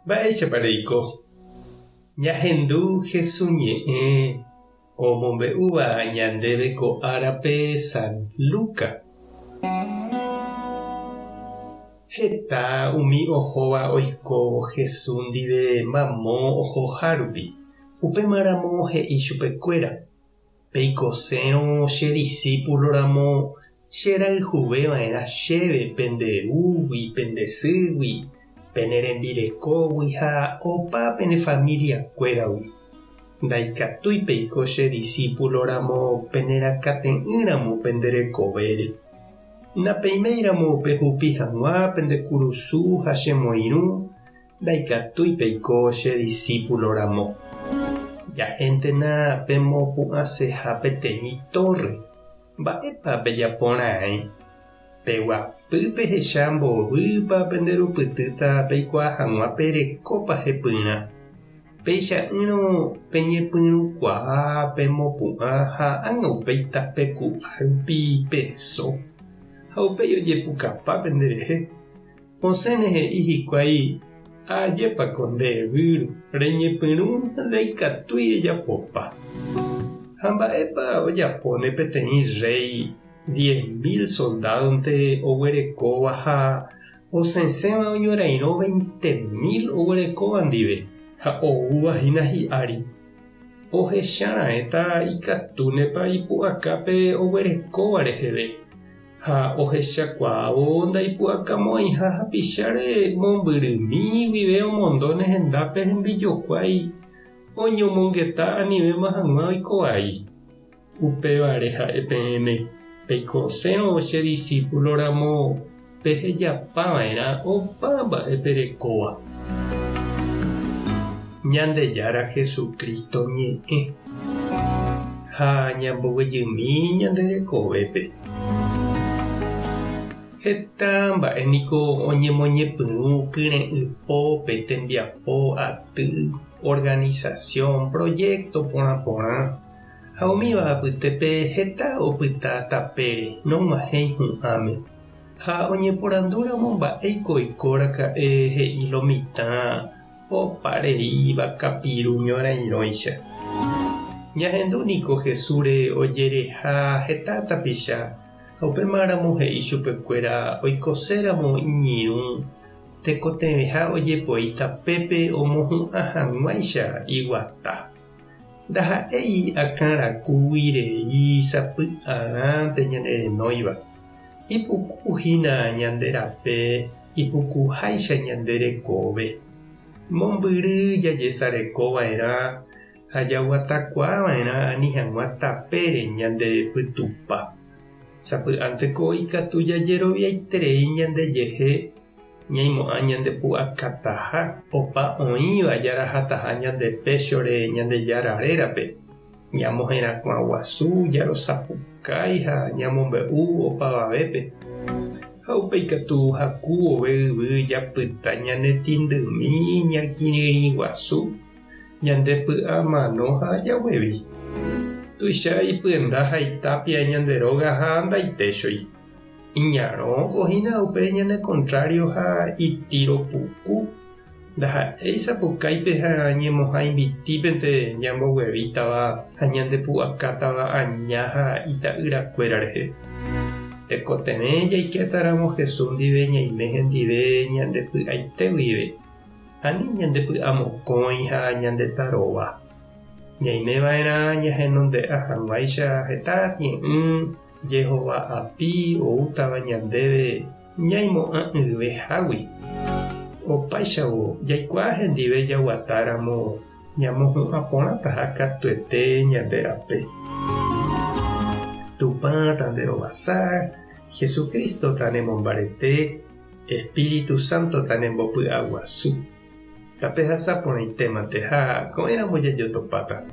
Mba'éichapa reiko? Ñahendu Hesu ñe'ẽ omombe'úva ñandéve ko árape San Luca. Heta umi ohóva oiko Hesu ndive mamo ohoha rupi. Upémaramo he'i chupekuéra, Peikosérõ che disípulo ramo Che rayhuve va'erã chéve pende rúgui, pende sýgui, pene rembirekógui ha opa pene familia-kuéragui. Ndaikatúi peiko che disípulo ramo penerakate'ỹ ramo pende rekovére. Napeiméi ramo pehupi hag̃ua pende kurusu ha che moirũ, ndaikatúi peiko che disípulo ramo. Ja'éntena pemopu'ãseha peteĩ tórre. Mba'épa pejapo raẽ? Peguapy pehecha mbovýpa penderupytýta peikuaa hag̃ua perekópa hepyrã. Peicha'ỹrõ peñepyrũkuaa pemopu'ã ha ág̃a upéi tapeku'a rupi peso, ha upéi ojepukapa penderehe. Osẽne he'i hikuái, Ajépa ko nde výro, reñepyrũ ndaikatúi ejapopa. Ha mba'épa ojapóne peteĩ rréi 10,000 soldádonte oguerekóva ha osẽsẽva oñorairõ 20,000 oguerekóva ndive ha oúva hína hi'ári? Ohecha raẽta ikatúnepa ipu'aka pe oguerekóva reheve. Ha ohechakuaávo ndaipu'akamo'ãiha hapicháre mombyrymi guive omondóne hendápe hembijokuái oñomongeta anivéma hag̃ua oiko vai. Upévare ha'e peẽme, peikosérõ che disípulo ramo pehejapa va'erã opa mba'e perekóva. Ñandejára Jesucristo ñe'ẽ ha ñamboguejymi ñande rekovépe. Heta mba'e niko oñemoñepyrũ kyre'ỹ pópe tembiapo aty, organización, proyecto porã porã ha umíva apytépe heta opyta tapére nog̃uahẽi hu'ãme. Ha oñeporandúramo mba'éiko oiko raka'e he'i lo mitã opa rei vakapiru ñorairõicha. Ñahendu niko Jesúsre ojereha heta tapicha ha upémaramo he'i chupekuéra oikoséramo iñirũ tekotevẽha ojepoi tapépe omohu'ã hag̃uáicha iguata. Ndaha'éi akãrakúgui rei sapy'arãnte ñanerenóiva. Ipuku hína ñande rape ipukuháicha ñande rekove. Mombyry jajesareko va'erã ha jaguatakuaa va'erã ani hag̃ua tapére ñande pytupa. Sapy'ánteko ikatu jajeroviaiterei ñandejehe ñaimo'ã ñande pu'akataha opa oĩva jarahataha ñande péchore Ñandejára rérape. Ñamoherakuã guasu, jarosapukái ha ñamombe'u opavavépe. Ha upéi katu haku vove yvy japyta ñane tĩndymi ñakirirĩ guasu, ñande py'a mano ha jaguevi. Tuicha ipyenda ha itápia ñande róga ha ndaitéchoi. Iñarõ hína upe ñane kontrário ha itíro puku. Ndaha'éi sapukáipe ha ñemohãimbitípente ñamboguevítava ha ñandepu'akátava aña ha ita'yrakuéra rehe. Tekotevẽ jaikétaramo Jesús ndive ñaime hendive ñande py'aite guive, ani ñandepy'amokõi ha ñandetarova. Ñaime va'erã ñahenonde'a hag̃uáicha heta tie'ỹ Jehová api oútava ñandéve ñaimo'ã'ỹve hágui. Opáichavo jaikuaa hendive jaguatáramo ñamohu'ã porãtaha katuete ñande rape. Tupã tanderovasa, Jesucristo tanemombarete, Espíritu Santo tanembopy'aguasu. Tapehasa porãitémante ha ko'ẽramo jajotopáta.